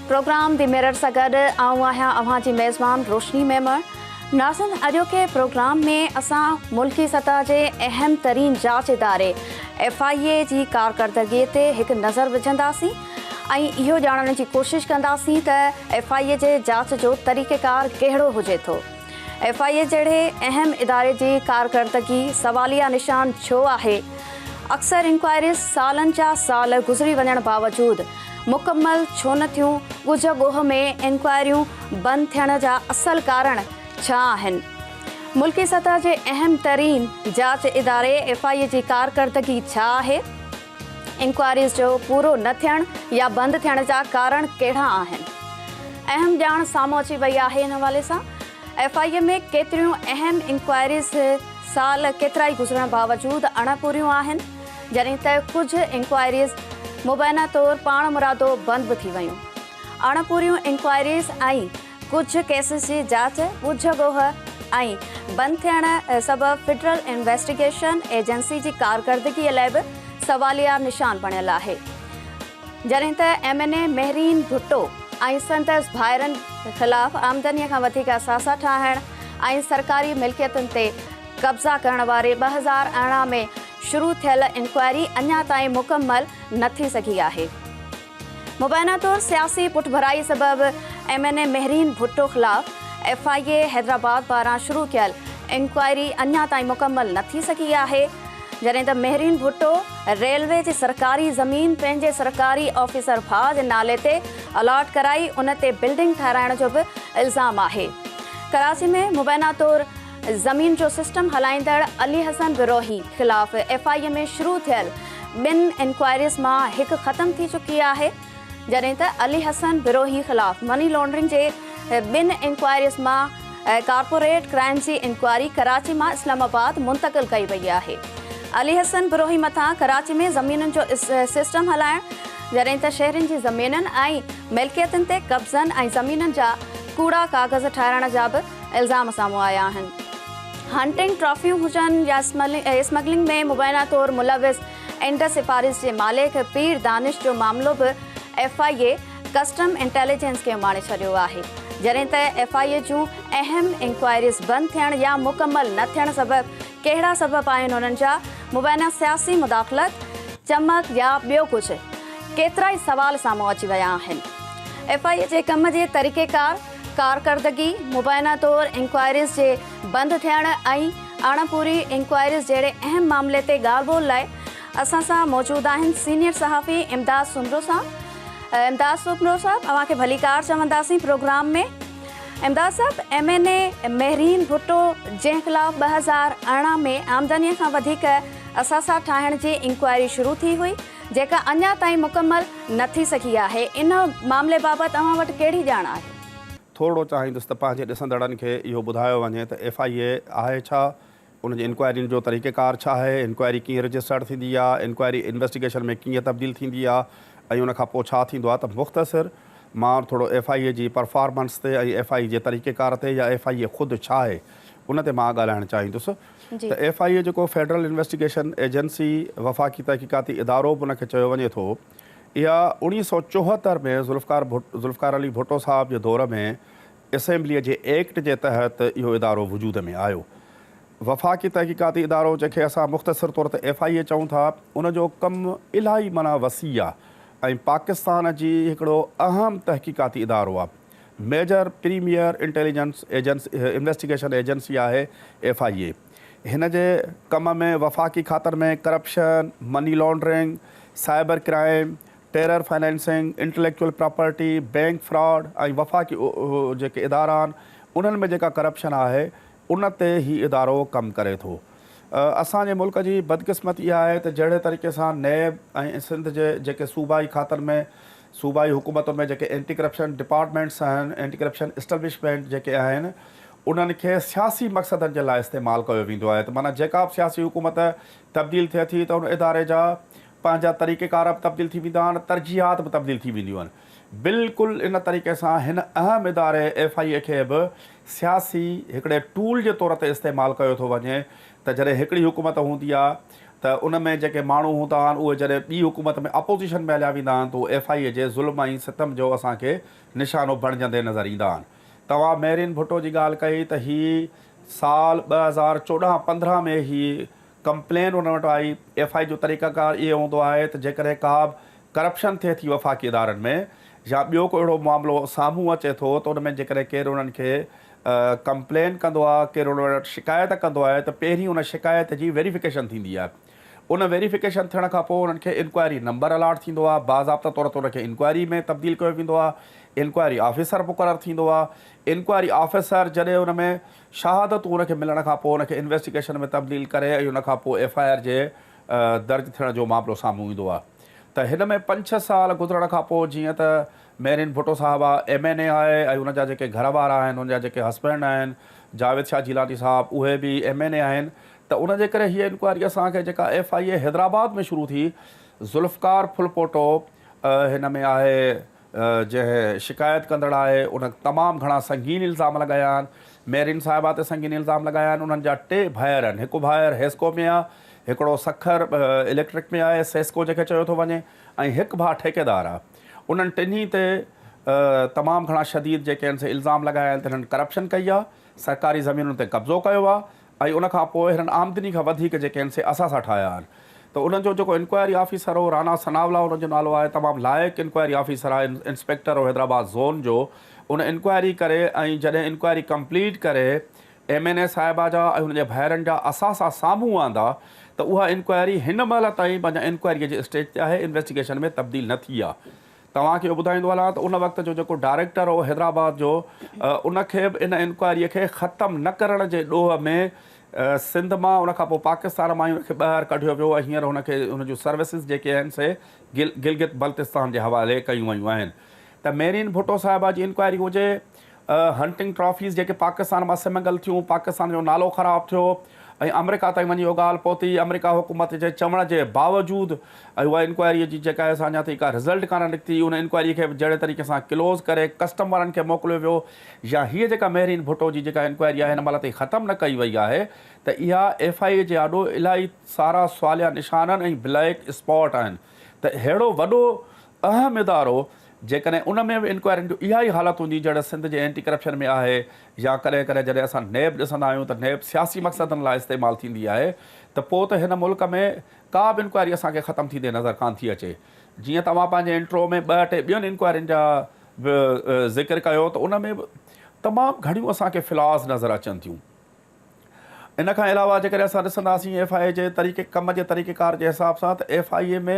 Programme the mirror سان گڏ آئون آهيان اوهان جي ميزبان روشني ميمڻ. ناظرين اڄوڪي پروگرام ۾ اسان ملڪي سطح جي اهم ترين جاچ اداري ايف I اي جي ڪارڪردگي تي هڪ نظر وجهنداسين ۽ اهو ڄاڻڻ جي ڪوشش ڪنداسين ته ايف I اي جي جاچ جو طريقيڪار ڪهڙو هجي ٿو. ايف I اي جهڙي اهم اداري جي ڪارڪردگي سواليه نشان ڇو آهي؟ اڪثر انڪوائريز سالن جا سال گذري وڃڻ باوجود مڪمل ڇو نه ٿيون؟ ڳجهه ڳوهه ۾ انڪوائريون بند ٿيڻ جا اصل ڪارڻ ڇا آهن؟ ملڪي سطح جي اهم ترين جاچ اداري ايف I اي جي ڪارڪردگي ڇا آهي؟ انڪوائريز جو پورو نه ٿيڻ يا بند ٿيڻ جا ڪارڻ ڪهڙا آهن؟ اهم ڄاڻ سامهون اچي وئي آهي ان حوالي سان ايف I اي ۾ ڪيتريون اهم انڪوائريز سال ڪيترائي گذرڻ باوجود اڻ پوريون آهن جڏهن ته ڪجهه انڪوائريز مبينا طور پاڻمرادو بند به ٿي ويون اڻ پوريون انڪوائريز ۽ ڪجهه ڪيسز جي جاچ، ڳجهه ڳوهه ۽ بند ٿيڻ سبب فيڊرل انويسٽيگيشن ايجنسي جي ڪارڪردگي لاء به سواليه نشان بڻيل آهي. جڏهن ته M N A Mehreen Bhutto ۽ سندس ڀائرن خلاف آمدني کان وڌيڪ اثاثا ٺاهڻ ۽ سرڪاري ملڪيتن تي قبضا ڪرڻ واري 2018 ۾ شروع ٿيل انڪوائري اڃا تائين مڪمل نه ٿي سگهي آهي. مبينا طور سياسي پٺڀرائي سبب M N A Mehreen Bhutto خلاف ايف I اي حيدرآباد پاران شروع ڪيل انڪوائري اڃا تائين مڪمل نه ٿي سگهي آهي جڏهن ته مهرين ڀٽو ريلوي جي سرڪاري زمين پنهنجي سرڪاري آفيسر ڀاء جي نالي تي الاٽ ڪرائي ان تي بلڊنگ ٺهرائڻ جو به الزام آهي ڪراچي ۾ مبينا طور زمين جو سسٽم هلائيندڙ علي حسن بروهي خلاف ايف I اي ۾ شروع ٿيل ٻن انڪوائريز مان هڪ ختم ٿي چڪي آهي جڏهن ته علي حسن بروهي خلاف مني لانڊرنگ جي ٻن انڪوائريز مان ڪارپوريٽ ڪرائمز جي انڪوائري ڪراچي مان اسلام آباد منتقل ڪئي وئي آهي علي حسن بروهي مٿان ڪراچي ۾ زمينن جو سسٽم هلائڻ جڏهن ته شهرين جي زمينن ۽ ملڪيتن تي قبضن ۽ زمينن جا ڪوڙا ڪاغذ ٺاهرائڻ جا به الزام سامهون آيا آهن. هنٽنگ ٽرافيون هجن يا اسمگلنگ ۾ مبينا طور ملوث انڊس سفارش جي مالڪ پير دانش جو معاملو به F I A custom intelligence کي اماڻي ڇڏيو آهي جڏهن ته ايف I اي جون اهم انڪوائريز بند ٿيڻ يا مڪمل نه ٿيڻ سبب ڪهڙا سبب آهن انهن جا مبينا سياسي مداخلت چمڪ يا ٻيو ڪجهه ڪيترائي سوال سامهون اچي ويا آهن ايف I اي جي ڪم جي طريقيڪار ڪارڪردگي، مبينا طور انڪوائريز جي بند ٿيڻ ۽ اڻ پوري انڪوائريز جهڙي اهم معاملي تي ڳالهه ٻولهه لاء اسان سان موجود آهن سينيئر صحافي امداد سومرو صاحب. امداد سومرو صاحب اوهان کي ڀليڪار چونداسين پروگرام ۾. امداد صاحب M N A Mehreen Bhutto جنهن خلاف 2018 ۾ آمدني کان وڌيڪ اثاثا ٺاهڻ جي انڪوائري شروع ٿي هئي جيڪا اڃا تائين مڪمل نه ٿي سگهي آهي، ان معاملي بابت اوهان وٽ ڪهڙي ڄاڻ آهي؟ ٿورڙو چاهيندس ته پنهنجي ڏسندڙن کي اهو ٻڌايو وڃي ته ايف I اي آهي ڇا، ان جي انڪوائرين جو طريقيڪار ڇا آهي، انڪوائري ڪيئن رجسٽرڊ ٿيندي آهي، انڪوائري انويسٽيگيشن ۾ ڪيئن تبديل ٿيندي آهي ۽ ان کان پوء ڇا ٿيندو آهي ته مختصر مان ٿورو ايف I اي جي پرفارمنس تي ۽ ايف I اي جي طريقيڪار تي يا ايف I اي خود ڇا آهي ان تي مان ڳالهائڻ چاهيندس. ته ايف I اي جيڪو فيڊرل انويسٽيگيشن ايجنسي، وفاقي تحقيقاتي ادارو به ان کي چيو وڃي ٿو، اها 1974 ۾ ذوالفقار ذوالفقار علي ڀٽو صاحب جي دور ۾ اسيمبليء جي ايڪٽ جي تحت اهو ادارو وجود ۾ آيو. وفاقي تحقيقاتي ادارو جنهن کي اسان مختصر طور تي ايف I اي چئون ٿا، ان جو ڪم الاهي معنيٰ وسيع آهي ۽ پاڪستان جي هڪڙو اهم تحقيقاتي ادارو آهي. Major premier intelligence agency investigation agency آهي ايف I اي. هن جي ڪم ۾ وفاقي کاتن ۾ corruption, money laundering, cyber crime, terror financing, intellectual property, bank fraud ۽ وفاقي جيڪي ادارا آهن انهن ۾ جيڪا ڪرپشن آهي ان تي هي ادارو ڪم ڪري ٿو. اسان جي ملڪ جي بدقسمتي اها آهي ته جهڙي طريقي سان نيب ۽ سنڌ جي جيڪي صوبائي کاتن ۾ صوبائي حڪومتن ۾ جيڪي اينٽي ڪرپشن ڊپارٽمينٽس آهن، اينٽي ڪرپشن اسٽبلشمينٽ جيڪي آهن انهن کي سياسي مقصدن جي لاء استعمال ڪيو ويندو آهي ته معنيٰ جيڪا به سياسي حڪومت تبديل ٿئي ٿي ته ان اداري جا پنهنجا طريقيڪار به تبديل ٿي ويندا آهن ترجيحات به تبديل ٿي وينديون آهن بلڪل ان طريقي سان هن اهم اداري ايف I اي کي به سياسي هڪڙي ٽول جي طور تي استعمال ڪيو ٿو وڃي ته جڏهن هڪڙي حڪومت هوندي آهي ته ته ان ۾ جيڪي ماڻهو هوندا آهن اهي جڏهن ٻي حڪومت ۾ اپوزيشن ۾ هليا ويندا آهن ته اهي ايف I اي جي ظلم ۽ ستم جو اسان کي نشانو بڻجندي نظر ايندا آهن. توهان مهرين ڀٽو جي ڳالهه ڪئي ته هي سال 2014 15 ۾ هي ڪمپلين ان وٽ آئي. ايف I جو طريقه ڪار اهو هوندو آهي ته جيڪڏهن ڪا به ڪرپشن ٿئي ٿي وفاقي ادارن ۾ يا ٻيو ڪو اهڙو معاملو سامهون اچي ٿو ته ان ۾ جيڪڏهن ڪير انهن کي ڪمپلين ڪندو آهي، ڪير ان وٽ شڪايت ڪندو آهي ته پهرين ان شڪايت جي ويريفڪيشن ٿيندي آهي. ان ويريفڪيشن ٿيڻ کان پوء انهن کي انڪوائري نمبر الاٽ ٿيندو آهي، باضابطه طور تي ان کي انڪوائري ۾ تبديل ڪيو ويندو آهي، انڪوائري آفيسر مقرر ٿيندو آهي، انڪوائري آفيسر جڏهن ان ۾ شهادتون ان کي ملڻ کان پوء ان کي انويسٽيگيشن ۾ تبديل ڪري ۽ ان کان پوء ايف I R جي درج ٿيڻ جو معاملو سامهون ايندو آهي ته هن ۾ پنج ڇهه سال گذرڻ کان پوء جيئن ته مهرين ڀٽو صاحبه ايم اين اي آهي ۽ ان جا جيڪي گهر وارا آهن ان جا جيڪي هسبينڊ آهن جاويد شاهه جيلاني صاحب اهي به ايم اين اي آهن ته ان جي ڪري هيء انڪوائري اسان کي جيڪا ايف I اي حيدرآباد ۾ شروع ٿي ذوالفقار ڦلپوٽو هن ۾ آهي جنهن شڪايت ڪندڙ آهي ان تمام گهڻا سنگين الزام لڳايا آهن مهرين صاحبه تي سنگين الزام لڳايا آهن انهن جا ٽي ڀائر آهن هڪ ڀائر حيسڪو ۾ آهي هڪڙو سکر اليڪٽرڪ ۾ آهي سيسڪو جنهن کي چيو ٿو وڃي ۽ هڪ ڀاء ٺيڪيدار آهي انهن ٽنهي تي تمام گهڻا شديد جيڪي آهن سي الزام لڳايا آهن ته هنن ڪرپشن ڪئي آهي، سرڪاري زمينن تي قبضو ڪيو آهي ۽ ان کان پوء هنن آمدني کان وڌيڪ جيڪي آهن سي اثاثا ٺاهيا آهن ته انهن جو جيڪو انڪوائري آفيسر هو رانا ثناء الله ان جو نالو آهي تمام لائق انڪوائري آفيسر آهي انسپيڪٽر هو حيدرآباد زون جو ان انڪوائري ڪري ۽ جڏهن انڪوائري ڪمپليٽ ڪري ايم اين اي صاحبه جا ۽ هن جي ڀائرن جا اثاثا سامهون آندا ته اها انڪوائري هن مهل تائين پنهنجا انڪوائريء جي اسٽيج تي آهي، انويسٽيگيشن ۾ تبديل نه ٿي آهي. توهان کي اهو ٻڌائيندو هلان ته ان وقت جو جيڪو ڊائريڪٽر هو حيدرآباد جو ان کي به ان انڪوائريء کي ختم نه ڪرڻ جي ڏوهه ۾ سنڌ مان ان کان پوء پاڪستان مان ئي ان کي ٻاهر ڪڍيو ويو ۽ هينئر هن کي هن جون سروسز جيڪي آهن سي گلگت بلتستان جي حوالي ڪيون ويون آهن ته ميرين ڀٽو صاحبه جي انڪوائري هجي هنٽنگ ٽرافيز جيڪي پاڪستان مان سمگل ٿيون، پاڪستان جو نالو خراب ٿيو ۽ آمريڪا تائين وڃي اهو ڳالهه پهتي، آمريڪا حڪومت جي چوڻ جي باوجود اها انڪوائري جي جيڪا آهي سا اڃا تائين ڪا رزلٽ ڪانه نڪتي، ان انڪوائري کي به جهڙي طريقي سان ڪلوز ڪري ڪسٽم وارن کي موڪليو ويو يا هيء جيڪا مهرين ڀٽو جي جيڪا انڪوائري آهي هن مهل تائين ختم نه ڪئي وئي آهي ته اها ايف I اي جي آڏو الاهي سارا سواليا نشان آهن ۽ بليڪ اسپاٽ آهن ته ههڙو وڏو اهم ادارو جيڪڏهن ان ۾ به انڪوائرين جو اها ئي حالت هوندي جهڙي سنڌ جي اينٽي ڪرپشن ۾ آهي يا ڪڏهن ڪڏهن جڏهن اسان نيب ڏسندا آهيون ته نيب سياسي مقصدن لاء استعمال ٿيندي آهي ته پوء ته هن ملڪ ۾ ڪا به انڪوائري اسان کي ختم ٿيندي نظر ڪانه ٿي اچي. جيئن توهان پنهنجي انٽرو ۾ ٻه ٽي ٻين انڪوائرين جا به ذڪر ڪيو ته ان ۾ به تمام گهڻيون اسان کي فلاز نظر اچن ٿيون. ان کان علاوه جيڪڏهن اسان ڏسنداسين ايف I اي جي طريقي ڪم جي طريقي ڪار جي حساب سان ته F I A ۾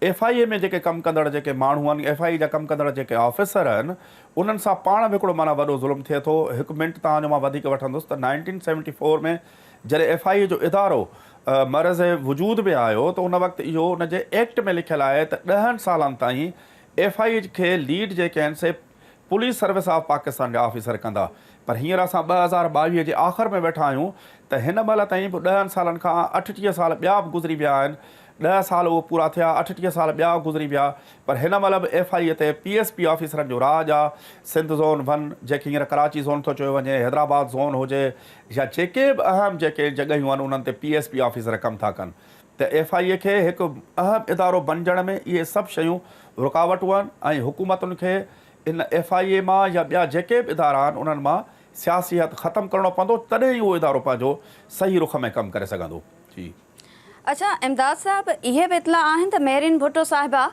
F I A ۾ جيڪي ڪم ڪندڙ جيڪي ماڻهو آهن ايف I اي جا ڪم ڪندڙ جيڪي آفيسر آهن انهن سان پاڻ به هڪڙو معنيٰ وڏو ظلم ٿئي ٿو هڪ منٽ توهان جو مان وڌيڪ وٺندس ته نائنٽين سيونٽي فور ۾ جڏهن ايف I اي جو ادارو مرض وجود ۾ آيو ته ان وقت اهو ان جي ايڪٽ ۾ لکيل آهي ته ڏهن سالن تائين ايف I اي کي ليڊ جيڪي آهن C police service of Pakistan جا آفيسر ڪندا پر هينئر اسان 2022 جي آخر ۾ ويٺا آهيون ته هن مهل تائين به ڏهن سالن کان 38 سال ٻيا به گذري ويا آهن ڏهه سال اهو پورا ٿيا 38 سال ٻيا گذري ويا پر هن مهل به ايف I اي تي پي ايس پي آفيسرن جو راڄ آ سنڌ زون ون جنهن کي هينئر ڪراچي زون ٿو چيو وڃي حيدرآباد زون هجي يا جيڪي به اهم جيڪي جڳهيون آهن انهن تي پي ايس پي آفيسر ڪم ٿا ڪن ته ايف I اي کي هڪ اهم ادارو بنجڻ ۾ اهي سڀ شيون رڪاوٽون آهن ۽ حڪومتن کي ان ايف I اي مان يا ٻيا جيڪي به ادارا آهن انهن مان سياسي هٿ ختم ڪرڻو پوندو تڏهن ئي اهو ادارو پنهنجو صحيح رخ ۾ ڪم ڪري سگهندو. جي. اڇا امداد صاحب اهي به اطلاع آهن ته مهرين ڀٽو صاحبه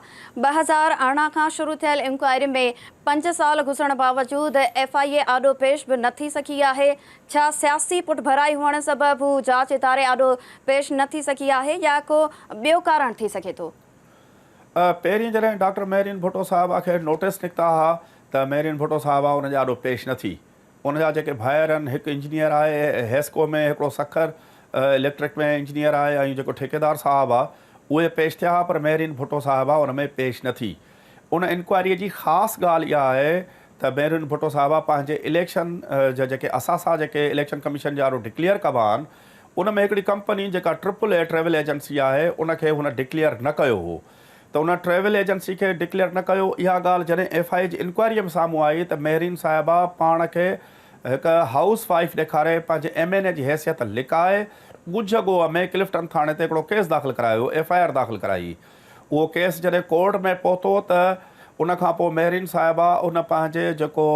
2018 کان شروع ٿيل انڪوائري ۾ پنج سال گذرڻ باوجود ايف I اي آڏو پيش به نه ٿي سگهي آهي ڇا سياسي پٺڀرائي هئڻ سبب هو جاچ اداري آڏو پيش نه ٿي سگهي آهي يا ڪو ٻيو ڪارڻ ٿي سگهي ٿو؟ پهرين جڏهن ڊاڪٽر مهرين ڀٽو صاحبه کي نوٽيس نڪتا ها ته مهرين ڀٽو صاحبه ان جي آڏو پيش نه ٿي. ان جا جيڪي ڀائر آهن هڪ انجنيئر آهي حيسڪو ۾ هڪڙو سکر اليڪٽرڪ ۾ انجنيئر آهي ۽ جيڪو ٺيڪيدار صاحب آهي اهي پيش ٿيا ها پر مهرين ڀٽو صاحبه ان ۾ پيش نه ٿي. ان انڪوائريء جي خاص ڳالهه اها آهي ته مهرين ڀٽو صاحبه پنهنجي اليڪشن جا جيڪي اثاثا جيڪي اليڪشن ڪميشن جي آڏو ڊڪليئر ڪبا آهن ان ۾ هڪڙي ڪمپني جيڪا ٽرپل اي ٽريول ايجنسي آهي ان کي هن ڊڪليئر نه ڪيو هو ته ان ٽريول ايجنسي کي ڊڪليئر نه ڪيو اها ڳالهه جڏهن ايف I اي جي انڪوائريء ۾ سامهون آئي ته مهرين صاحبه پاڻ کي هڪ هائوس وائيف ڏيکاري پنهنجي ايم اين اي جي حيثيت لڪائي ڳجهه ڳوهه ۾ ڪلفٽن ٿاڻي تي هڪڙو ڪيس داخل ڪرايو، ايف I R داخل ڪرائي. اهو ڪيس جڏهن ڪورٽ ۾ پهتو ته ان کان پوء مهرين صاحبه ان پنهنجي جيڪو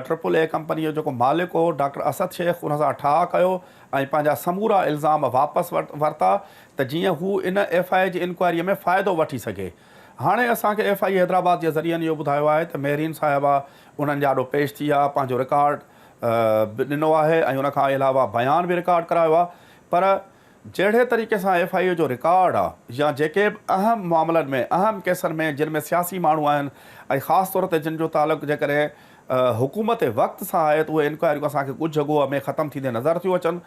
ٽرپل اي ڪمپني جو جيڪو مالڪ هو ڊاڪٽر اسد شيخ ان سان ٺاهه ڪيو ۽ پنهنجا سمورا الزام واپس ورتا ته جيئن هو ان ايف I اي جي انڪوائري ۾ فائدو وٺي سگهي. هاڻي اسان کي ايف I اي حيدرآباد جي ذريعن اهو ٻڌايو آهي ته مهرين صاحبه انهن جي آڏو پيش ٿي آهي، پنهنجو رڪارڊ به ڏنو آهي ۽ ان کان علاوه بيان به رڪارڊ ڪرايو آهي پر جهڙي طريقي سان ايف I اي جو رڪارڊ آ يا جيڪي به اهم معاملن ۾ اهم ڪيسن ۾ جن ۾ سياسي ماڻهو آهن ۽ خاص طور تي جن جو تعلق جيڪڏهن حڪومت وقت سان آهي ته اهي انڪوائريون اسان کي ڳجهه ڳوهه ۾ ختم ٿيندي نظر ٿيون اچن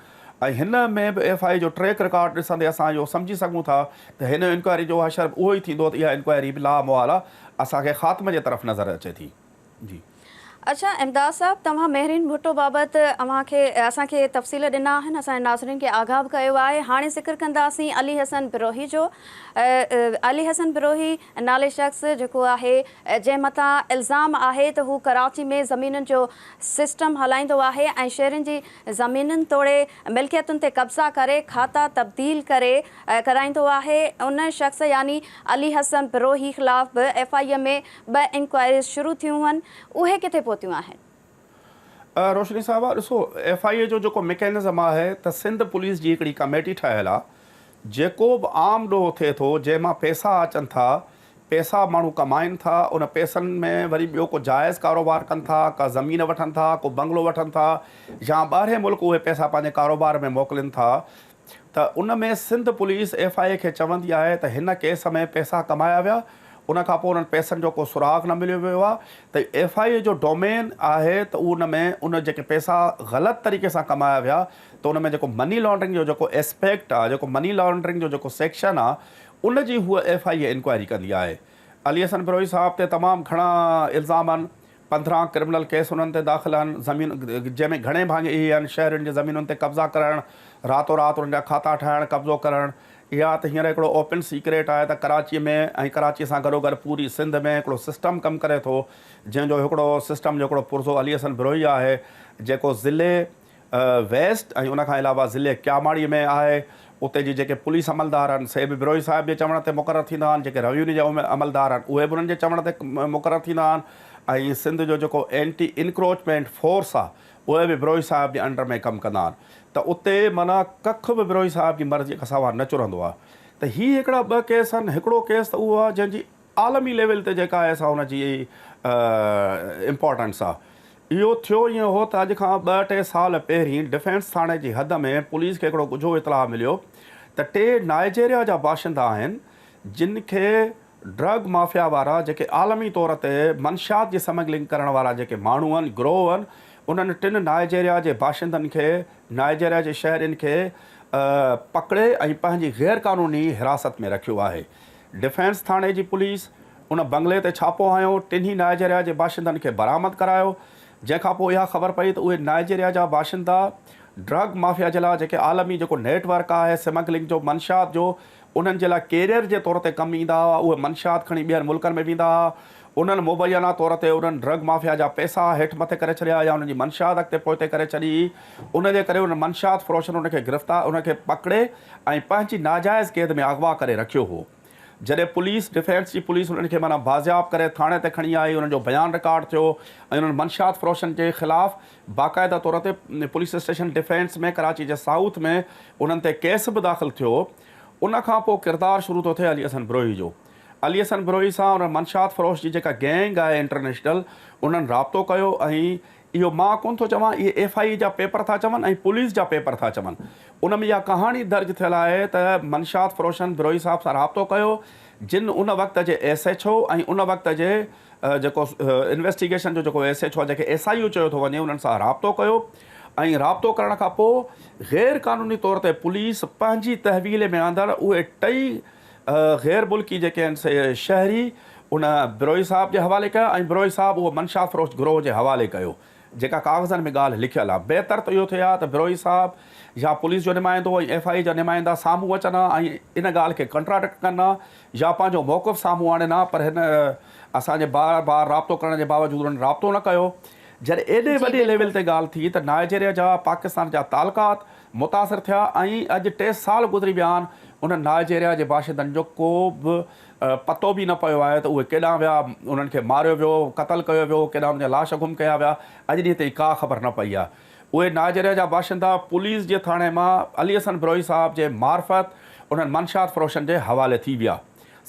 ۽ هن ۾ به ايف I اي جو ٽريڪ رڪارڊ ڏسندي اسان اهو سمجهي سگهون ٿا ته هن انڪوائري جو حشر به اهو ئي ٿيندو ته اها انڪوائري به لا محاله اسان کي خاتمي جي طرف نظر اچي ٿي. جي. اڇا امداد صاحب توهان مهرين ڀٽو بابت اوهان کي اسان کي تفصيل ڏنا آهن اسان جي ناظرين کي آگاهه به ڪيو آهي هاڻي ذڪر ڪنداسين علي حسن بروهي جو علي حسن بروهي نالي شخص جيڪو آهي جنهن مٿان الزام آهي ته هو ڪراچي ۾ زمينن جو سسٽم هلائيندو آهي ۽ شهرين جي زمينن توڙي ملڪيتن تي قبضا ڪري کاتا تبديل ڪري ڪرائيندو آهي ان شخص يعني علي حسن بروهي خلاف به ايف I اي ۾ ٻه انڪوائريز شروع ٿيون هئن اهي ڪٿي پهتيون آهن؟ روشني صاحبه ڏسو ايف I اي جو جيڪو ميڪينزم آهي ته سنڌ پوليس جي هڪڙي ڪميٽي ٺاهيل آهي جيڪو به عام ڏوهه ٿئي ٿو جنهن مان پئسا اچن ٿا پئسا ماڻهو ڪمائن ٿا ان پئسن ۾ وري ٻيو ڪو جائز ڪاروبار ڪن ٿا ڪا زمين وٺن ٿا ڪو بنگلو وٺن ٿا يا ٻاهرين ملڪ اهي پئسا پنهنجي ڪاروبار ۾ موڪلين ٿا ته ان ۾ سنڌ پوليس ايف I اي کي چوندي آهي ته هن ڪيس ۾ پئسا ڪمايا ويا ان کان پوء انهن پئسن جو ڪو سراغ نه مليو ويو آهي ته ايف I اي جو ڊومين آهي ته ان ۾ ان جيڪي پئسا غلط طريقي سان ڪمايا ويا ته ان ۾ جيڪو مني لانڊرنگ جو جيڪو اسپيڪٽ آهي جيڪو مني لانڊرنگ جو جيڪو سيڪشن آهي ان جي هوء ايف I A inquiry ڪندي آهي. علي حسن بروهي صاحب تي تمام گهڻا الزام آهن 15 ڪرمنل ڪيس انهن تي داخل آهن، زمين جنهن ۾ گهڻي ڀاڱي اهي آهن شهرين جي زمينن تي قبضا ڪرڻ، راتو رات انهن جا کاتا ٺاهڻ، قبضو ڪرڻ، اها ته هينئر هڪڙو اوپن سيڪريٽ آهي ته ڪراچي ۾ ۽ ڪراچي سان گڏوگڏ پوري سنڌ ۾ هڪڙو سسٽم ڪم ڪري ٿو جنهن جو هڪڙو سسٽم جو هڪڙو پرزو علي حسن بروهي آهي جيڪو ضلعي ويسٽ ۽ ان کان علاوه ضلعي ڪياماڙي ۾ آهي اتي جي جيڪي پوليس عملدار آهن سي به بروهي صاحب جي چوڻ تي مقرر ٿيندا آهن جيڪي روينيو جا عملدار آهن اهي به انهن جي چوڻ تي مقرر ٿيندا آهن ۽ سنڌ جو جيڪو اينٽي انڪروچمينٽ فورس آهي اهي به بروهي صاحب جي انڊر ۾ ڪم ڪندا آهن ته اتي معنيٰ ڪک به بروهي صاحب جي مرضي کان سوا نه چرندو آهي ته هي هڪڙا ٻه ڪيس آهن هڪڙو ڪيس ته اهو آهي جنهن جي عالمي ليول تي جيڪا آهي سا ان جي امپارٽنس آهي. اهو ٿيو ائين هو ته اڄ کان ٻه ٽي سال پهرين ڊفينس ٿاڻي جي حد ۾ پوليس کي هڪڙو ڳجهو اطلاع مليو ته ٽي نائجيريا جا باشندا آهن جن کي ڊرگ مافيا وارا جيڪي عالمي طور تي منشيات جي سمگلنگ ڪرڻ وارا جيڪي ماڻهو آهن گروهه آهن انهن ٽن نائجيريا جي باشندن کي نائجيريا جي شهرين کي پڪڙي ۽ پنهنجي غير قانوني حراست ۾ رکيو آهي. ڊفينس ٿاڻي جي پوليس ان بنگلي تي ڇاپو هنيو، ٽنهي نائجيريا جي باشندن کي برآمد ڪرايو، جنهن کان پوء اها خبر پئي ته اهي نائجيريا جا باشندا ڊرگ مافيا جي لاء جيڪي عالمي جيڪو نيٽ ورڪ آهي سمگلنگ جو منشيات جو انهن جي لاء ڪيريئر جي طور تي ڪم ايندا هئا، اهي منشيات کڻي ٻين ملڪن ۾ ويندا هئا، انهن مبينا طور تي انهن ڊرگ مافيا جا پئسا هيٺ مٿي ڪري ڇڏيا يا انهن جي منشيات اڳتي پوئتي ڪري ڇڏي، ان جي ڪري انهن منشيات فروشن انهن کي گرفتار انهن کي پڪڙي ۽ پنهنجي ناجائز قيد ۾ اغوا ڪري رکيو هو. جڏهن پوليس ڊفينس جي پوليس انهن کي معنيٰ بازياب ڪري ٿاڻي تي کڻي آئي انهن جو بيان رڪارڊ ٿيو ۽ انهن منشيات فروشن جي خلاف باقاعده طور تي پوليس اسٽيشن ڊفينس ۾ ڪراچي جي سائوٿ ۾ انهن تي ڪيس به داخل ٿيو ان کان پوء ڪردار شروع ٿو ٿئي علي حسن بروهي جو علي حسن بروهي سان انهن منشيات فروش جي جيڪا گينگ آهي انٽرنيشنل انهن رابطو ڪيو ۽ اهو مان ڪونه ٿو چوان، اهي ايف I اي جا پيپر ٿا چون ۽ پوليس جا پيپر ٿا چون. ان ۾ اها ڪهاڻي درج ٿيل آهي ته منشيات فروشن بروهي صاحب سان رابطو ڪيو، جن ان وقت جي ايس ايڇ او ۽ ان وقت جي جيڪو انويسٽيگيشن جو جيڪو ايس ايڇ او جنهن کي ايس I او چيو ٿو وڃي انهن سان رابطو ڪيو ۽ رابطو ڪرڻ کان پوء غير قانوني طور تي پوليس پنهنجي تحويل ۾ آندڙ اهي ٽئي غير ملڪي جيڪي آهن سي شهري ان بروهي صاحب جي حوالي ڪيا ۽ بروهي صاحب اهو منشا فروش گروهه جي حوالي ڪيو جيڪا ڪاغذن ۾ ڳالهه لکيل آهي. بهتر ته اهو ٿئي ها ته بروهي صاحب يا پوليس جو نمائندو ۽ ايف I اي جا نمائندا سامهون اچن ها ۽ ان ڳالهه کي ڪنٽراڊڪٽ ڪن ها يا پنهنجو موقف سامهون آڻين ها پر هن اسان جي بار بار رابطو ڪرڻ جي باوجود انهن رابطو نه ڪيو. جڏهن ايڏي وڏي ليول تي ڳالهه ٿي ته نائجيريا جا پاڪستان جا تعلقات متاثر ٿيا ۽ اڄ ٽي سال گذري ويا آهن انهن نائجيريا جي باشندن جو ڪو به پتو به نه پيو آهي ته اهي ڪيڏانهن ويا، انهن کي ماريو ويو، قتل ڪيو ويو، ڪيڏانهن انهن جا لاش گم ڪيا ويا، اڄ ڏينهن تائين ڪا خبر نه پئي آهي. اهي نائجيريا جا باشندا پوليس جي ٿاڻي مان علي حسن بروهي صاحب جي معرفت انهن منشيات فروشن جي حوالي ٿي ويا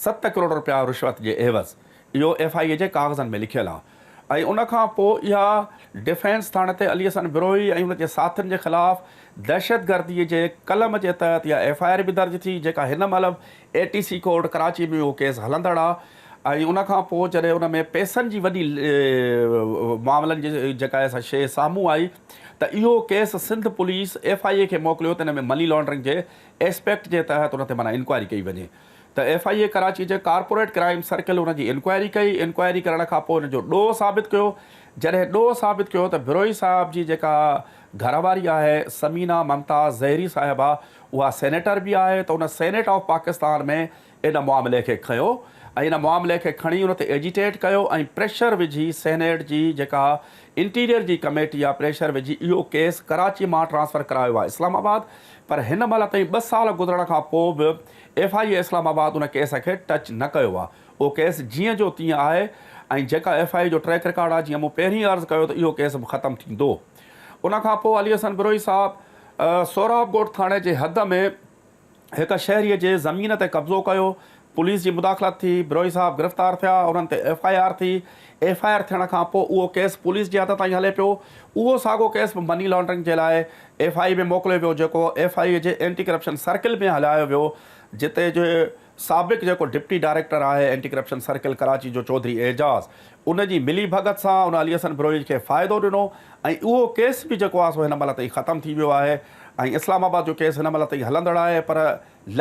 ست ڪروڙ رپيا رشوت جي عيوض. اهو ايف I اي جي ڪاغذن ۾ لکيل آهي ۽ ان کان پوء اها ڊفينس ٿاڻي تي علي حسن بروهي ۽ ان جي ساٿين جي خلاف دهشتگردي جي قلم جي تحت اها ايف I R به درج ٿي جيڪا هن مهل به اي ٽي سي ڪورٽ ڪراچي ۾ اهو ڪيس هلندڙ آهي ۽ ان کان پوء جڏهن ان ۾ پئسن جي وڏي معاملن جي جيڪا آهي سا شيء سامهون آئي ته اهو case Sindh police F I A کي موڪليو ته ان ۾ مني لانڊرنگ جي ايسپيڪٽ جي تحت ان تي معنيٰ انڪوائري ڪئي وڃي. ته ايف I اي ڪراچي جي ڪارپوريٽ ڪرائيم سرڪل ان جي انڪوائري ڪئي، انڪوائري ڪرڻ کان پوء ان جو ڏوهه ثابت ڪيو، جڏهن ڏوهه ثابت ڪيو ته بروهي صاحب جي جيڪا گهر واري آهي ثمينه ممتاز زهري صاحبه اها سينيٽر به آهي ته ان سينيٽ آف پاڪستان ۾ ان معاملي کي کنيو ۽ ان معاملي کي کڻي ان تي ايجيٽيٽ ڪيو ۽ پريشر وجهي سينيٽ جي جيڪا انٽيريئر جي ڪميٽي آهي پريشر وجهي اهو ڪيس ڪراچي مان ٽرانسفر ڪرايو آهي اسلام آباد پر هن مهل تائين ٻه سال گذرڻ کان پوء به ايف I اي اسلام آباد ان ڪيس کي ٽچ نه ڪيو آهي، اهو ڪيس جيئن جو تيئن آهي ۽ جيڪا ايف I اي جو ٽريڪ رڪارڊ آهي جيئن مون پهرين عرض ڪيو ته اهو ڪيس به ختم ٿيندو. ان کان پوء علي حسن بروهي صاحب سهراب ڳوٺ ٿاڻي جي حد ۾ هڪ شهري جي زمين تي قبضو ڪيو، پوليس جي مداخلت ٿي، بروهي صاحب گرفتار ٿيا، انهن تي ايف I R ٿي، ايف I R ٿيڻ کان پوء اهو ڪيس پوليس جي حد تائين هلي پيو، اهو ساڳو ڪيس به مني لانڊرنگ جي لاء ايف I اي ۾ موڪليو ويو جيڪو ايف I اي جي اينٽي ڪرپشن سرڪل ۾ هلايو ويو جتي جي سابق جيڪو ڊپٽي ڊائريڪٽر آهي اينٽي ڪرپشن سرڪل ڪراچي جو چوڌري اعجاز ان جي ملي ڀڳت سان ان علي حسن بروهي کي فائدو ڏنو ۽ اهو ڪيس به جيڪو آهي سو هن مهل تائين ختم ٿي ويو آهي ۽ اسلام آباد جو ڪيس هن مهل تائين هلندڙ آهي پر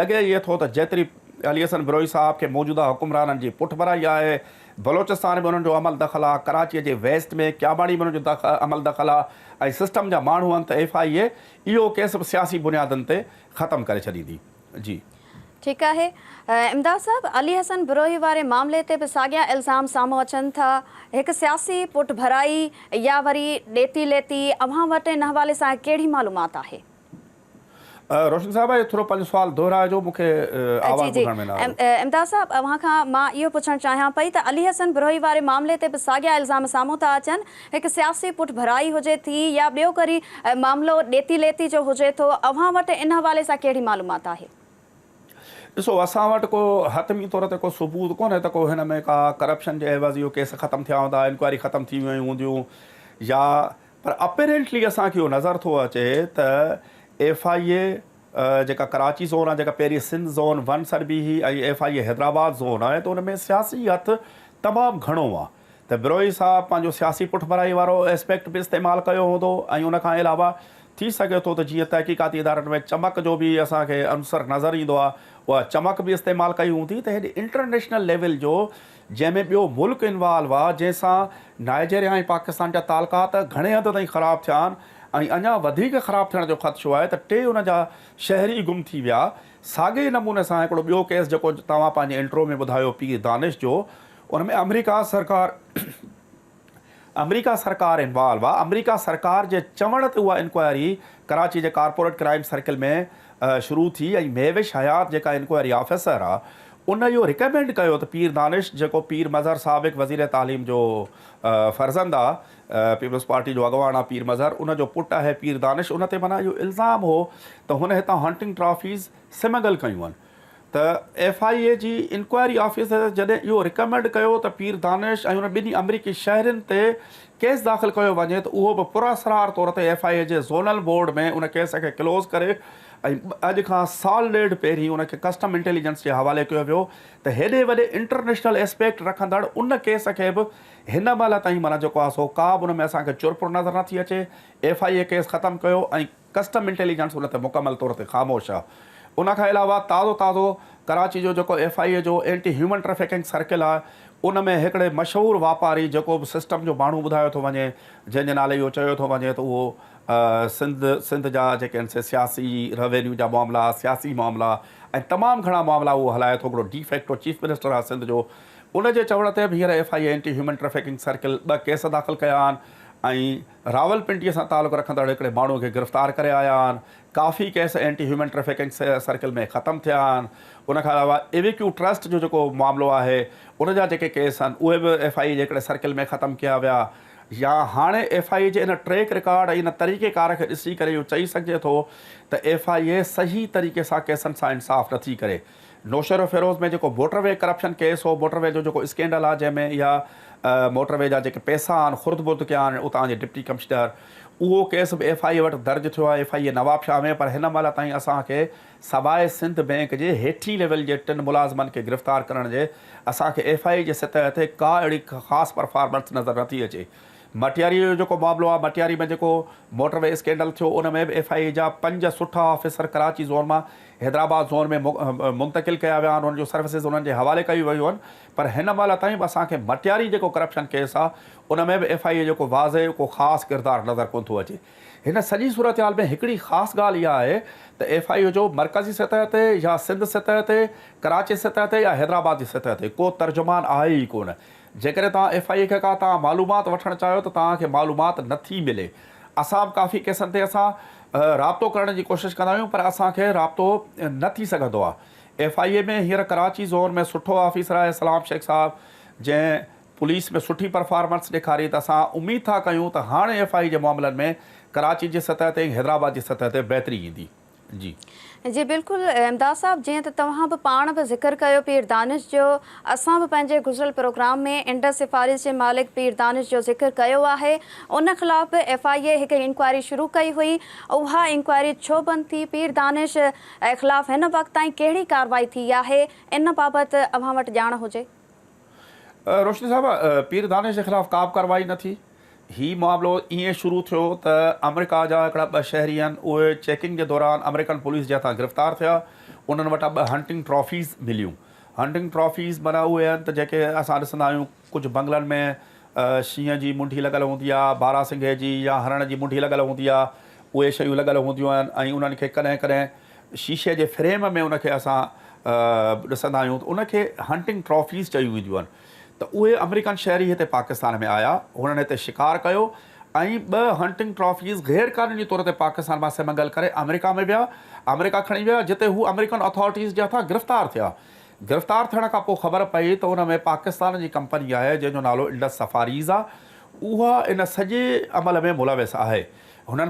لڳي ائين ٿو ته جيتري علي حسن بروهي صاحب کي موجوده حڪمرانن جي پٺڀرائي آهي، بلوچستان ۾ انهن جو عمل دخل آهي، ڪراچيء جي ويسٽ ۾ ڪياماڙي ۾ انهن جو عمل دخل آهي ۽ سسٽم جا ماڻهو آهن ته ايف I اي اهو ڪيس به سياسي بنيادن تي ختم ڪري ڇڏيندي. جي. ٺيڪ آهي امداد صاحب علي حسن بروهي واري معاملي تي به ساڳيا الزام سامهون اچن ٿا هڪ سياسي پٺڀرائي يا وري ڏيتي ليتي اوهان وٽ ان حوالي سان ڪهڙي معلومات آهي؟ روشن صاحب اهو ٿورو پنهنجو سوال دهرائجو مون کي آواز ٻڌڻ ۾ نه آيو. امداد صاحب اوهان کان مان اهو پڇڻ چاهيان پئي ته علي حسن بروهي واري معاملي تي به ساڳيا الزام سامهون ٿا اچن هڪ سياسي پٺڀرائي هجي ٿي يا ٻيو ڪري معاملو ڏيتي ليتي جو هجي ٿو اوهان وٽ ان حوالي سان ڪهڙي معلومات آهي؟ ڏسو اسان وٽ ڪو حتمي طور تي ڪو ثبوت ڪونهي ته ڪو هن ۾ ڪا ڪرپشن جي عيوض اهو ڪيس ختم ٿيا هوندا انڪوائري ختم ٿي ويون هونديون يا پر اپيرنٽلي اسان کي اهو نظر ٿو اچي ته ايف I اي جيڪا ڪراچي زون آهي جيڪا پهرين سنڌ زون ون سڏبي هئي ۽ F I A Hyderabad zone آهي ته ان ۾ سياسي هٿ تمام گهڻو آهي ته بروهي صاحب پنهنجو سياسي پٺڀرائي وارو اسپيڪٽ به استعمال ڪيو هوندو ۽ ان کان علاوه ٿي سگهي ٿو ته جيئن تحقيقاتي ادارن ۾ چمڪ جو به اسان کي عنصر نظر ايندو آهي اها چمڪ به استعمال ڪئي هوندي ته هيڏي انٽرنيشنل ليول جو جنهن ۾ ٻيو ملڪ انوالو آ جنهن سان نائجيريا ۽ پاڪستان جا تعلقات گهڻي حد تائين خراب ٿيا آهن ۽ اڃا وڌيڪ خراب ٿيڻ جو خدشو آهي ته ٽي ان جا شهري گم ٿي ويا ساڳئي نموني سان هڪڙو ٻيو ڪيس جيڪو توهان پنهنجي انٽرو ۾ ٻڌايو پير دانش جو ان ۾ آمريڪا سرڪار آمريڪا سرڪار انوالو آ، آمريڪا سرڪار جي چوڻ تي اها انڪوائري ڪراچي جي ڪارپوريٽ ڪرائيم سرڪل ۾ شروع ٿي ۽ مهوش حيات جيڪا انڪوائري آفيسر آ ان اهو ريڪمينڊ ڪيو ته پير دانش جيڪو پير مظهر سابق وزير تعليم جو فرزند آ پيپلز پارٽي جو اڳواڻ آ پير مظهر ان جو پٽ آهي پير دانش ان تي معنيٰ اهو الزام هو ته هن هتان هنٽنگ ٽرافيز سمگل ڪيون آهن ته ايف I اي جي انڪوائري آفيسر جڏهن اهو ريڪمينڊ ڪيو ته پير دانش ۽ انهن ٻنهي آمريڪي شهرين تي ڪيس داخل ڪيو وڃي ته اهو به پراسرار طور تي ايف I اي جي زونل بورڊ ۾ ان ڪيس کي ڪلوز ڪري ۽ اڄ کان سال ڏيڍ پهرين ان کي ڪسٽم انٽيليجنس جي حوالي ڪيو ويو ته هيڏي وڏي انٽرنيشنل اسپيڪٽ رکندڙ ان ڪيس کي به هن مهل تائين معنيٰ جيڪو آهي سو ڪا به ان ۾ اسان کي چرپر نظر نٿي اچي ايف I A case ختم ڪيو ۽ ڪسٽم انٽيليجنس ان تي مڪمل طور تي خاموش آ. ان کان علاوه تازو تازو ڪراچي جو جيڪو ايف I اي جو اينٽي هيومن ٽريفڪنگ سرڪل آ ان ۾ هڪڙي مشهور واپاري جيڪو به سسٽم جو ماڻهو ٻڌايو ٿو وڃي جنهن جي نالي اهو چيو ٿو وڃي ته اهو سنڌ سنڌ جا جيڪي آهن سي سياسي روينيو جا معاملا سياسي معاملا ۽ تمام گهڻا معاملا اهو هلائي ٿو هڪڙو ڊي فيڪٽو چيف منسٽر آ سنڌ جو ان جي چوڻ تي به هينئر F I A anti human trafficking circle ٻه ڪيس داخل ڪيا آهن ۽ راولپنڊيء سان تعلق رکندڙ هڪڙي ماڻهوء کي گرفتار ڪري آيا آهن. ڪافي case anti human trafficking circle ۾ ختم ٿيا آهن. ان کان علاوه ايويڪيو ٽرسٽ جو جيڪو معاملو آهي ان جا جيڪي ڪيس آهن اهي به ايف I اي جي هڪڙي سرڪل ۾ ختم ڪيا ويا يا هاڻي ايف I اي جي ان ٽريڪ رڪارڊ ۽ ان طريقي ڪار کي ڏسي ڪري اهو چئي سگهجي ٿو ته ايف I اي صحيح طريقي سان ڪيسن سان انصاف نٿي ڪري. نوشهروفيروز ۾ جيڪو موٽر وي ڪرپشن ڪيس هو، موٽر وي جو جيڪو اسڪينڊل آهي جنهن ۾ اها موٽر وي جا جيڪي پئسا آهن خرد برد ڪيا آهن اتان جي ڊپٽي ڪمشنر، اهو ڪيس به ايف I اي وٽ درج ٿيو آهي ايف I اي نوابشاهه ۾ پر هن مهل تائين اسان کي سواء سنڌ بئنڪ جي هيٺين ليول جي ٽن ملازمن کي گرفتار ڪرڻ جي اسان کي ايف I اي جي سطح تي ڪا اهڙي خاص پرفارمنس نظر نٿي اچي. مٽياري جو جيڪو معاملو آهي، مٽياري ۾ جيڪو موٽر وي اسڪينڊل ٿيو ان ۾ به ايف I اي جا پنج سٺا آفيسر ڪراچي زون مان حيدرآباد زون ۾ منتقل ڪيا ويا آهن، انهن جون سروسز انهن جي حوالي ڪيون ويون آهن پر هن مهل تائين به اسان کي مٽياري جيڪو ڪرپشن ڪيس آهي ان ۾ به ايف I اي جو ڪو واضح ڪو خاص ڪردار نظر ڪونه ٿو اچي. هن سڄي صورتحال ۾ هڪڙي خاص ڳالهه اها آهي ته ايف I اي جو مرڪزي سطح تي يا سنڌ سطح تي، ڪراچي سطح تي يا حيدرآباد جي سطح تي ڪو ترجمان آهي ئي ڪونه. جيڪڏهن توهان ايف I اي کي ڪا توهان معلومات وٺڻ چاهيو ته توهان کي معلومات نه ٿي ملي. اسان به ڪافي ڪيسن تي اسان رابطو ڪرڻ جي ڪوشش ڪندا آهيون پر اسان کي رابطو نه ٿي سگهندو آهي. ايف I اي ۾ هينئر ڪراچي زون ۾ سٺو آفيسر آهي سلام شيخ صاحب جنهن پوليس ۾ سٺي پرفارمنس ڏيکاري ته اسان اميد ٿا ڪيون ته هاڻي ايف I اي جي معاملن ۾ ڪراچي جي سطح تي ۽ حيدرآباد جي سطح تي بهتري ايندي. جي. جي بلڪل امداد صاحب جيئن ته توهان به پاڻ به ذڪر ڪيو پير دانش جو اسان به پنهنجي گذريل پروگرام ۾ انڊس سفاريز جي مالڪ پير دانش جو ذڪر ڪيو آهي ان خلاف به ايف I اي هڪ انڪوائري شروع ڪئي هئي اها انڪوائري ڇو بند ٿي پير دانش خلاف هن وقت تائين ڪهڙي ڪارروائي ٿي آهي ان بابت اوهان وٽ ڄاڻ هجي. روشني صاحبه پير دانش جي خلاف ڪا به ڪارروائي نه ٿي. هي معاملو ائين شروع ٿيو ته آمريڪا جا هڪڙا ٻه شهري آهن اهي چيڪنگ جي دوران آمريڪن پوليس جي هٿان گرفتار ٿيا انهن وٽان ٻه هنٽنگ ٽرافيز مليون هنٽنگ ٽرافيز معنيٰ اهي آهن ته جيڪي اسان ڏسندا آهيون ڪجهه بنگلن ۾ شينهن جي منڍي لڳل هوندي آهي بارا سنگهي جي يا هرڻ جي منڍي لڳل هوندي آهي اهي شيون لڳل هونديون آهن ۽ انهن کي ڪڏهن ڪڏهن شيشي جي فريم ۾ ان کي اسان ڏسندا آهيون ته ان کي هنٽنگ ٽرافيز چيون وينديون آهن ته اهي آمريڪن شهري هتي پاڪستان ۾ آيا، هنن هتي شڪار ڪيو ۽ ٻه هنٽنگ ٽرافيز غير قانوني طور تي پاڪستان مان سمگل ڪري آمريڪا ۾ ويا، آمريڪا کڻي ويا، جتي هو آمريڪن اٿارٽيز جي هٿان گرفتار ٿيا. گرفتار ٿيڻ کان پوء خبر پئي ته ان ۾ پاڪستان جي ڪمپني آهي جنهن جو نالو انڊس سفاريز آهي، اها ان سڄي عمل ۾ ملوث آهي. هنن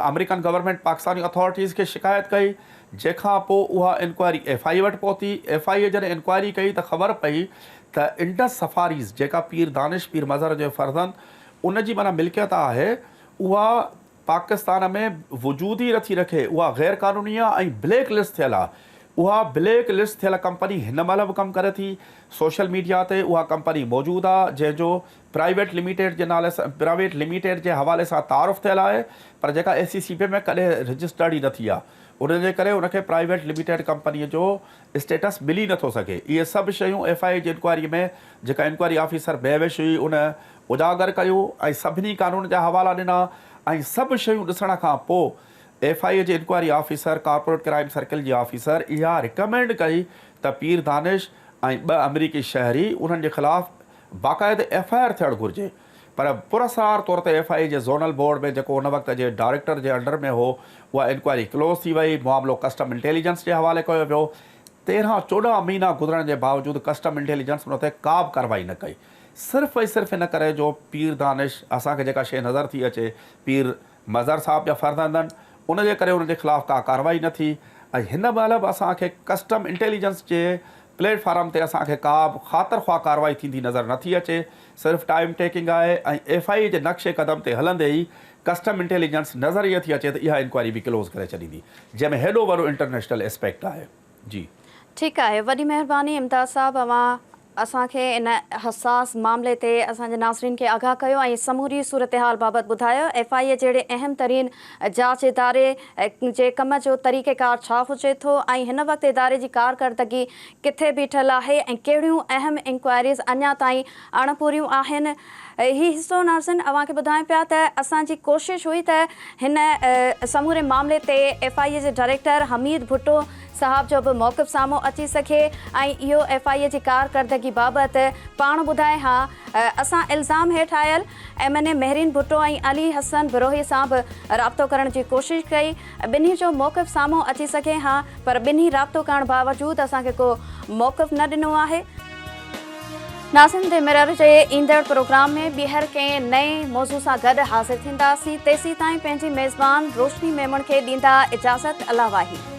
آمريڪن گورنمينٽ پاڪستاني اٿارٽيز کي شڪايت ڪئي، جنهن کان پوء اها انڪوائري ايف I اي وٽ پهتي. ايف I اي جڏهن انڪوائري ڪئي ته خبر پئي ته انڊس سفاريز جيڪا پير دانش پير مظهر جي فرزند ان جي معنيٰ ملڪيت آهي اها پاڪستان ۾ وجود ئي نٿي رکي، اها غير قانوني آهي ۽ بليڪ لسٽ ٿيل آهي. اها بليڪ لسٽ ٿيل ڪمپني هن مهل به ڪم ڪري ٿي. سوشل ميڊيا تي اها ڪمپني موجود آهي جنهن جو پرائيويٽ لميٽيڊ جي نالي سان پرائيويٽ لميٽيڊ جي حوالي سان تعارف ٿيل آهي پر جيڪا ايس اي سي پي ۾ ڪڏهن رجسٽرڊ ئي نه ٿي آهي ان جي ڪري ان کي پرائيويٽ لميٽيڊ ڪمپني جو اسٽيٽس ملي نه ٿو سگهي اهي سڀ شيون ايف I اي جي انڪوائري ۾ جيڪا انڪوائري آفيسر بيوش هئي ان اجاگر ڪيو ۽ سڀني قانون جا حوالا ڏنا ۽ سڀ شيون ڏسڻ کان پوء ايف I اي جي inquiry officer corporate crime circle جي آفيسر اها رڪمينڊ ڪئي ته پير دانش ۽ ٻه آمريڪي شهري انهن جي خلاف باقاعده ايف I R ٿيڻ گهرجي پر پراسرار طور تي ايف I اي جي زونل بورڊ ۾ جيڪو ان وقت جي ڊائريڪٽر جي انڊر ۾ هو اها انڪوائري ڪلوز ٿي وئي، معاملو ڪسٽم انٽيليجنس جي حوالي ڪيو ويو، 13 14 مهينا گذرڻ جي باوجود ڪسٽم انٽيليجنس ان تي ڪا به ڪارروائي نه ڪئي صرف ۽ صرف ان ڪري جو پير دانش اسان کي جيڪا شيء نظر ٿي اچي پير مظهر صاحب جا فرزند آهن ان جي ڪري ان جي خلاف ڪا ڪارروائي نه ٿي ۽ هن مهل به اسان کي ڪسٽم انٽيليجنس جي پليٽ فارم تي اسان کي ڪا به خاطر خواهه ڪارروائي ٿيندي نظر نه ٿي اچي، صرف ٽائيم ٽيڪنگ آهي ۽ ايف I اي جي نقش قدم تي هلندي ئي ڪسٽم انٽيليجنس نظر ائين ٿي اچي ته اها انڪوائري به ڪلوز ڪري ڇڏيندي جنهن ۾ هيڏو وڏو انٽرنيشنل اسپيڪٽ آهي. جي. ٺيڪ آهي وڏي مهرباني امداد صاحب اوهان اسان کي ان حساس معاملي تي اسان جي ناظرين کي آگاهه ڪيو ۽ سموري صورتحال بابت ٻڌايو ايف I اي جهڙي اهم ترين جاچ اداري جي ڪم جو طريقيڪار ڇا هجي ٿو ۽ هن وقت اداري جي ڪارڪردگي ڪٿي بيٺل آهي ۽ ڪهڙيون اهم انڪوائريز اڃا تائين اڻپوريون آهن. هي حصو ناظرين اوهان کي ٻڌايون پيا ته اسان جي ڪوشش هئي ته هن سموري معاملي تي ايف I اي جي ڊائريڪٽر حميد ڀٽو صاحب جو به موقف سامهون اچي سگهي ۽ اهو ايف I اي جي ڪارڪردگي بابت پاڻ ٻڌائي ها. اسان الزام هيٺ آيل M N A Mehreen Bhutto ۽ Ali Hassan Brohi سان به رابطو ڪرڻ جي ڪوشش ڪئي، ٻنهي جو موقف سامهون اچي سگهي ها پر ٻنهي رابطو ڪرڻ باوجود اسان کي ڪو موقف نه ڏنو آهي. ناظرين the mirror جي ايندڙ پروگرام ۾ ٻيهر ڪنهن نئين موضوع سان گڏ حاضر ٿينداسين تيسيتائين پنهنجي ميزبان روشني ميمڻ کي ڏيندا اجازت الله واهي.